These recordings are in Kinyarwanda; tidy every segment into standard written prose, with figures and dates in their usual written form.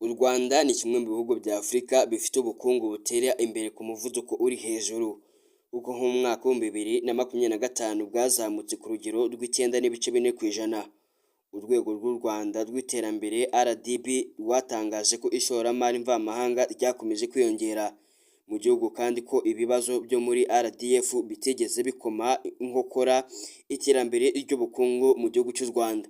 U Rwanda ni kimwe mu bihugu bya Afurika bifite ubukungu butera imbere ku muvuduko uri hejuru, kuko nko mu mwaka w'2025 bwazamutse ku rugero rw'9.4%. Urwego rw'u Rwanda rw'Iterambere RDB rwatangaje ko ishoramari mvamahanga ryakomeje kwiyongera mu gihugu, kandi ko ibibazo byo muri RDF bitigeze bikoma inkokora iterambere ry'ubukungu mu gihugu cy'u Rwanda.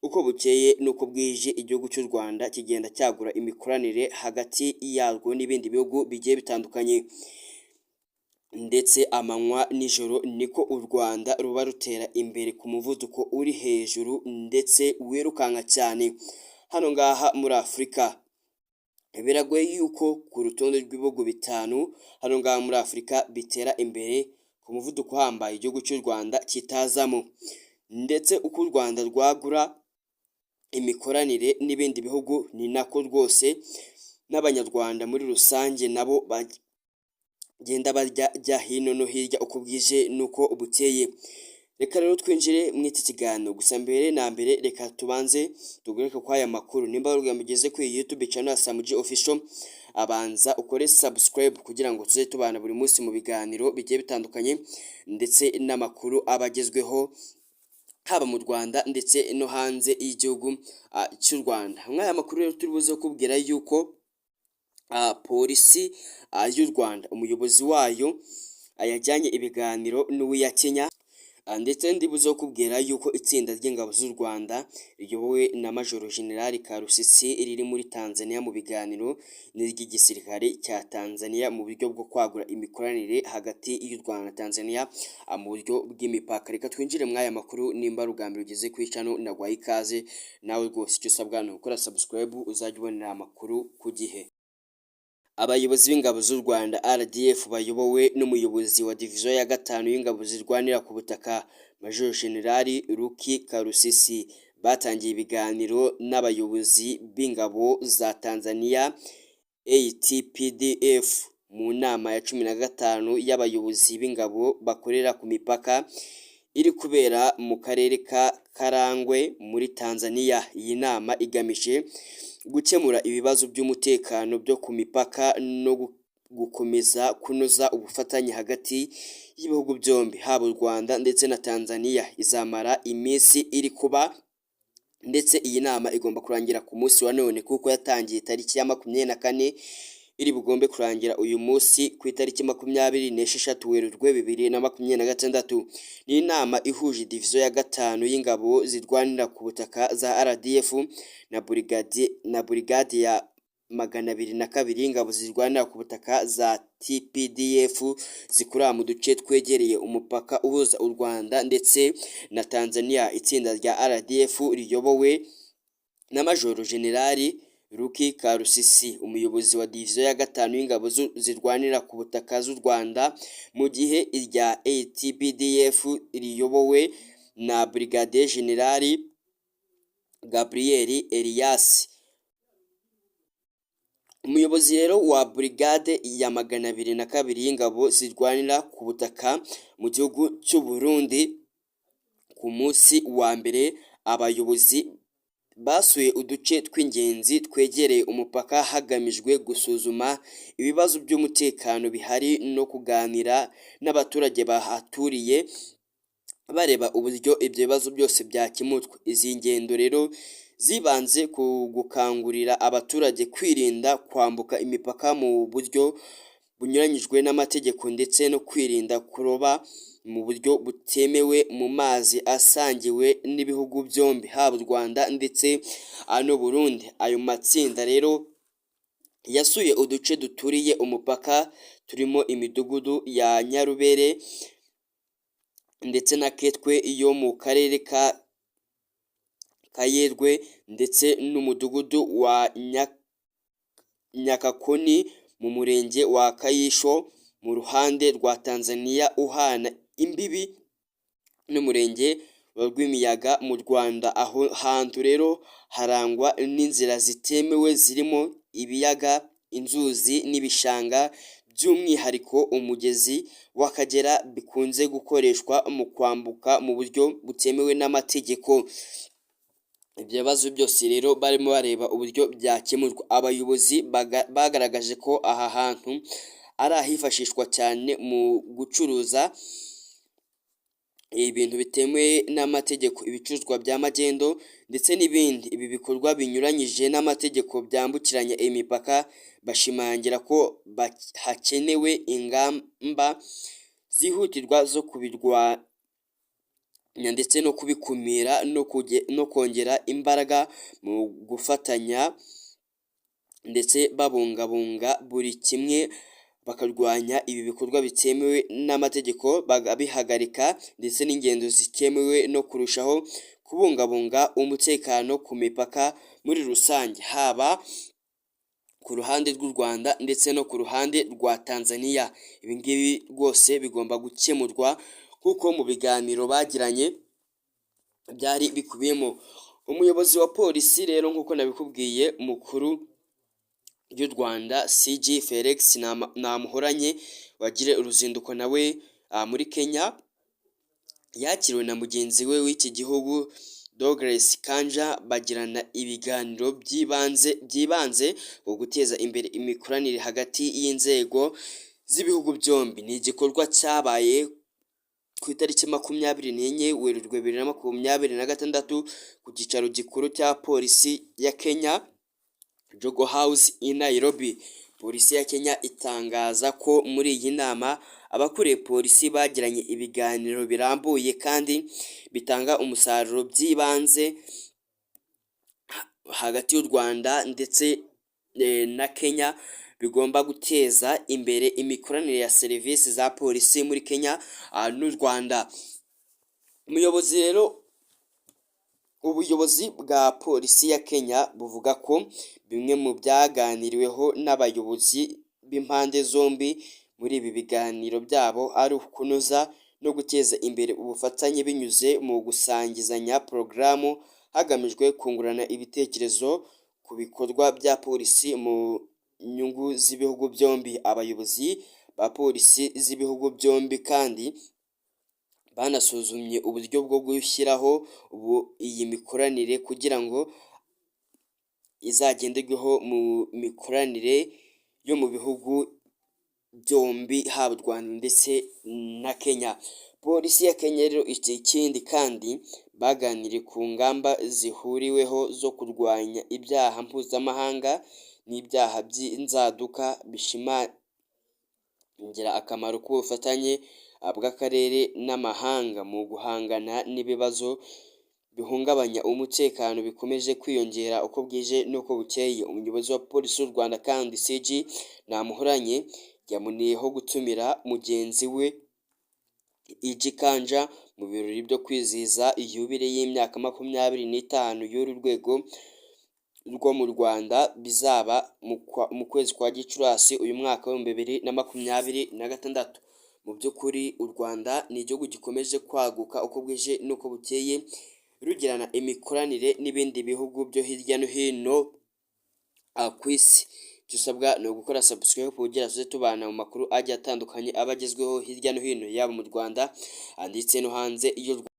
Uko bukeye n'uko bwije, igihugu cy'u Rwanda kigenda cyagura imikoranire hagati yarwo n'ibindi bihugu bigiye bitandukanye, ndetse amanywa n'ijoro niko u Rwanda ruba rutera imbere ku muvuduko uri hejuru ndetse wirukanka cyane hano ngaha muri Afurika. Biragoye yuko ku rutonde rw'ibihugu bitanu hano ngaha muri Afurika bitera imbere ku muvuduko uhambaye igihugu cy'u Rwanda kitazamo. Ndetse uko u Rwanda rwagura imikoranire n'ibindi bihugu, ni nako rwose n'Abanyarwanda muri rusange nabo bagenda bajya hino no hirya uko bwije n'uko bukeye. Reka rero twinjire muri iki kiganiro. Gusa mbere na mbere, reka tubanze tugaruke kuri aya makuru. Nimba ari ubwa mbere ugeze kuri iyi YouTube channel ya Samuji Official, abanza ukore subscribe kugira ngo tujye tubana buri munsi mu biganiro bigiye bitandukanye ndetse n'amakuru aba agezweho, haba mu Rwanda ndetse no hanze y'igihugu cy'u Rwanda. Muri aya makuru rero, turi buze kubwira yuko polisi y'u Rwanda, umuyobozi wayo yajyanye ibiganiro n'uw'iya Kenya, ndetse ndibuze kukubwira yuko itsinda ry'ingabo z'u Rwanda riyobowe na Majoro General Karusisi riri muri Tanzania mu biganiro n'iry'igisirikare cya Tanzania mu buryo bwo kwagura imikoranire hagati y'u Rwanda na Tanzania mu buryo bw'imipaka. Reka twinjire muri aya makuru. Nimba ari ubwa mbere ugeze kuri channel, naguhaye ikaze. Nawe rwose icyo usabwa ni ugukora subscribe, uzajya ubonera amakuru ku gihe. Abayobozi b'ingabo z'u Rwanda RDF bayobowe n'umuyobozi wa diviziyo ya gatanu y'ingabo zirwanira ku butaka, Major General Lucky Karusisi, batangiye ibiganiro n'abayobozi b'ingabo za Tanzania ATPDF mu nama ya 15 y'abayobozi b'ingabo bakorera ku mipaka iri kubera mu karere ka Karagwe muri Tanzania. Iyi nama igamije gukemura ibibazo by'umutekano byo ku mipaka no gukomeza kunoza ubufatanye hagati y'ibihugu byombi, haba u Rwanda ndetse na Tanzania. Izamara iminsi iri kuba, ndetse iyi nama igomba kurangira ku munsi wa none, kuko yatangiye tariki ya 24, iri bugombe kurangira uyu munsi ku itariki 26 Werurwe 2026. Ni inama ihuje diviziyo ya gatanu y'ingabo zirwanira ku butaka za RDF na burigade ya 202 y'ingabo zirwanira ku butaka za TPDF zikorera mu duce twegereye umupaka uhuza u Rwanda ndetse na Tanzania. Itsinda rya RDF riyobowe na Majoro General Lucky Karusisi, umuyobozi wa diviziyo ya gatanu y'ingabo zirwanira ku butaka z'u Rwanda, mu gihe irya ATPDF riyobowe na Brigadier General Gabriel Elias. Umuyobozi rero wa burigade ya 202 y'ingabo zirwanira ku butaka mu gihugu cy'u Burundi. Ku munsi wa mbere, abayobozi basuye uduce tw'ingenzi twegereye umupaka hagamijwe gusuzuma ibibazo by'umutekano bihari no kuganira n'abaturage bahaturiye, bareba uburyo ibyo bibazo byose byakemurwa. Izi ngendo rero zibanze ku gukangurira abaturage kwirinda kwambuka imipaka mu buryo bunyuranyijwe n'amategeko, ndetse no kwirinda kuroba mu buryo butemewe mu mazi asangiwe n'ibihugu byombi, haba u Rwanda ndetse n'u Burundi. Ayo matsinda rero yasuye uduce duturiye umupaka turimo imidugudu ya Nyarubere ndetse na Ketwe yo mu karere ka Kayerwe, ndetse n'umudugudu wa Nyakakoni mu murenge wa Kayisho mu ruhande rwa Tanzania, uhana imbibi n'umurenge wa Rwimiyaga mu Rwanda. Aho hantu rero harangwa n'inzira zitemewe zirimo ibiyaga, inzuzi n'ibishanga, by'umwihariko umugezi w'Akagera, bikunze gukoreshwa mu kwambuka mu buryo butemewe n'amategeko. Ibyo bibazo byose rero barimo bareba uburyo byakemurwa. Abayobozi bagaragaje ko aha hantu ari ahifashishwa cyane mu gucuruza ibintu bitemewe n'amategeko, ibicuruzwa bya magendo ndetse n'ibindi. Ibi bikorwa binyuranyije n'amategeko byambukiranya imipaka, bashimangira ko hakenewe ingamba zihutirwa zo kubirwanya ndetse no kubikumira no kongera imbaraga mu gufatanya ndetse babungabunga buri kimwe, bakarwanya ibi bikorwa bitemewe n'amategeko bakabihagarika, ndetse n'ingendo zitemewe, no kurushaho kubungabunga umutekano ku mipaka muri rusange, haba ku ruhande rw'u Rwanda ndetse no ku ruhande rwa Tanzania. Ibi ngibi rwose bigomba gukemurwa kuko mu biganiro bagiranye byari bikubiyemo. Umuyobozi wa polisi rero, nk'uko nabikubwiye, mukuru y'u Rwanda, CG Felix Namuhoranye, wagire uruzinduko nawe muri Kenya, yakiriwe na mugenzi we w'iki gihugu Douglas Kanja, bagirana ibiganiro byibanze ku guteza imbere imikoranire hagati y'inzego z'ibihugu byombi. Ni igikorwa cyabaye ku itariki 24 Werurwe 2026 ku cyicaro gikuru cya polisi ya Kenya, Jogoo House i Nairobi. Polisi ya Kenya itangaza ko muri iyi nama abakuriye polisi bagiranye ibiganiro birambuye kandi bitanga umusaruro by'ibanze hagati y'u Rwanda ndetse na Kenya, bigomba guteza imbere imikoranire ya serivisi za polisi muri Kenya n'u Rwanda. Umuyobozi rero, ubuyobozi bwa polisi ya Kenya buvuga ko bimwe mu byaganiriweho n'abayobozi b'impande zombi muri ibi biganiro byabo ari ukunoza no guteza imbere ubufatanye binyuze mu gusangizanya porogaramu, hagamijwe kungurana ibitekerezo ku bikorwa bya polisi mu nyungu z'ibihugu byombi. Abayobozi ba polisi z'ibihugu byombi kandi banasuzumye uburyo bwo gushyiraho iyi mikoranire kugira ngo izagenderweho mu mikoranire yo mu bihugu byombi, haba u Rwanda ndetse na Kenya. Polisi ya Kenya rero ikindi kandi baganiriye ku ngamba zihuriweho zo kurwanya ibyaha mpuzamahanga n'ibyaha by'inzaduka, bishimangira akamaro k'ubufatanye bw'akarere n'amahanga mu guhangana n'ibibazo bihungabanya umutekano bikomeje kwiyongera uko bwije n'uko bukeye. Umuyobozi wa polisi w'u Rwanda kandi, CG Namuhoranye, yaboneyeho gutumira mugenzi we IG Kanja mu birori byo kwizihiza yubile y'imyaka 25 y'uru rwego rwo mu Rwanda, bizaba mu kwezi kwa Gicurasi uyu mwaka w'2026. Mu by'ukuri u Rwanda ni igihugu gikomeje kwaguka uko bwije n'uko bukeye, rugirana imikoranire n'ibindi bihugu byo hirya no hino ku isi. Icyo usabwa ni ugukora subscribe kugira tujye tubana mu makuru agiye atandukanye aba agezweho hirya no hino, yaba mu Rwanda ndetse no hanze y'u Rwanda.